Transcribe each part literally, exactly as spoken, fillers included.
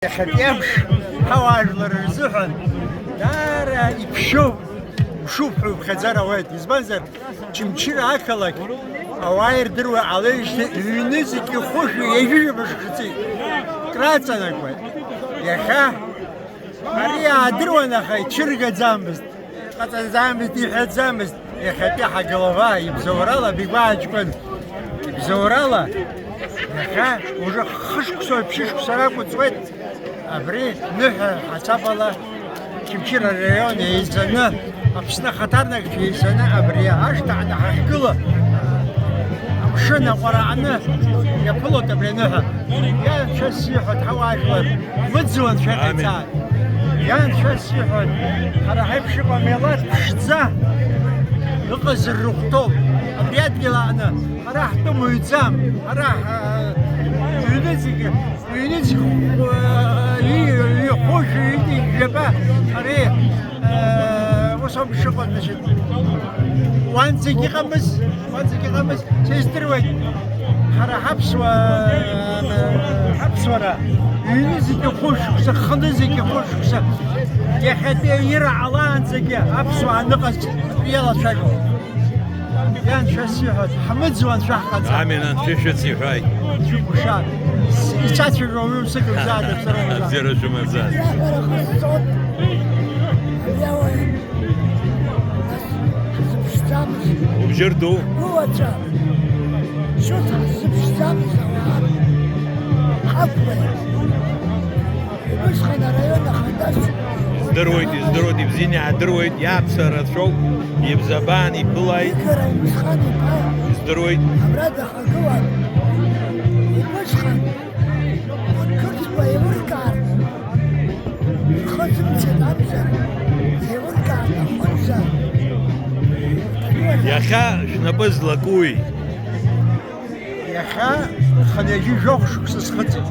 Иахьатәи амш ҳауаажәлар рзыҳәан даара иԥшьоу мшуп ҳәа уԥхьаӡар ауеит. Избанзар, Чымчыра ақалақь ауаа ирдыруа ҟалеижьҭеи ҩнызқьи хәышәи ҩажәижәаба шықәса ҵит. Краҵанакуеит. Иахьа ари аадыруан, аха ицәыргаӡамызт. Иҟаҵаӡамызт, иҳәаӡамызт. Иахьатәи ҳаглава ибзоурала, Бигәаа ҷкәын ибзоурала, иахьа уже хышықәсоу ԥшьышықәса ракәыҵуеит. Абри ныҳәа ҳасабала Чымчыра араион еизаны, Аԥсны ахаҭарнакцәа еизаны абри ашҭа аҟны ҳахьгыло, амшын аҟәара аҟны иаԥылоит абри аныҳәа. Иа, анцәа сиҳәоит, ҳауаажәлар, мыӡуа анцәа иҟаиҵааит. Иа, анцәа сиҳәоит, ҳара ҳаиԥш иҟоу амилаҭ ԥшӡа ыҟазар рыхәҭоуп. Абри адгьыл аҟны ҳара ҳтәы мыҩӡам, ҳара ҳ-, ҩны зегьы, ҩны зегьы, э, и-, ихәы ҩны жәаба, ари, э, ус ауп ишыҟоу, значит. Уанӡагь иҟамыз, уанӡагь иҟамыз, са издыруеит. Ҳара ҳаԥсуа, э, ҳаԥсуара, ҩны зегьы хәышықәса, хны зегьы хәышықәса, иахьатәи аира ҟалаанӡагьы аԥсуаа аныҟаз иалацәажәон. Иа, анцәа сиҳәоит, ҳмыӡуа анцәа ҳҟаҵа. Амин, анцәа шәыци ҳәаит. Шәыкәша, ицәацәажәо уаҩы усык мзааӡар, сара мзааӡар. Абзиара шәымаӡаз. Иаҳәара ҟасҵоит. Абри ауаҩы. Нас ҳзыԥшӡамыз. Убжьы рду. Гәылацәа. Шьоҭ ҳзыԥшӡамыз ауаа. Ҳақәлеит. Убысҟан араион ахадас. Здыруеит, издыруеит, ибзианы иаадыруеит, иаԥса рацәоуп, ибзабан, иԥылааит. Игор Аҩнысхан иԥа. Издыруеит. Абра дахагылан. Убысҟан ақырҭқәа еилыркаар, рхы зымцеит акәзар, еилыркаар аҟынӡа. Иахьа шәнапы злакуи? Иахьа хынҩажәи жәохә шықәса схыҵит.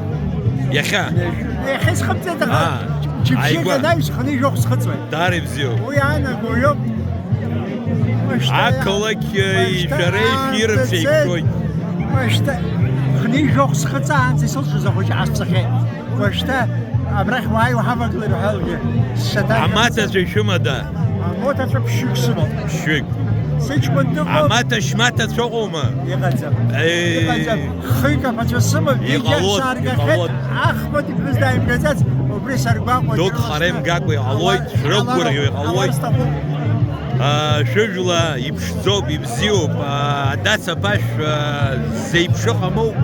Иахьа? Иахьа исхымҵит, аха аа, џьыбжьы ааигәа анаҩс хынҩажәи жәохә схыҵуеит. Даара ибзиоуп. Уи аанаго иоуп. Мышьҭа, ақалақь, мышьҭа шәара аамҭа ефирым цеит. Шәеиқәшәоит. Мышьҭа хынҩажәи жәохә схыҵаанӡа исылшоз ахәыҷы ҟасҵахьеит. Уажәшьҭа абрахь уааи уҳавагылар ҳәа алгьы сшаҭашәа. Амаҭацәа шәымада? Амаҭацәа ԥшьҩык сымоуп. Ԥшьҩык. Сыҷкәын дыҟоуп. Амаҭа шьмаҭацәа ыҟоума? Иҟаӡам. Еи. Иҟаӡам. Хҩык аԥацәа сымоуп, егьа иҟалоит, сааргахьеит, иҟалоит. Ахԥатә иԥҳәыс дааимгаӡац, убри саргәаҟуеит. Дук хара имгакәа иҟалоит, шәрықәгәырӷьо иҟалоит. Аа, шәыжәла иԥшӡоуп, ибзиоуп, аа, адац аԥашә, аа, зеиԥш ыҟамоу,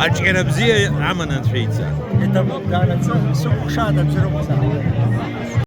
аҿиара бзиа аман анцәа ица. Иҭабуп, даараӡа, сыкәыхшааит абзиарақәа.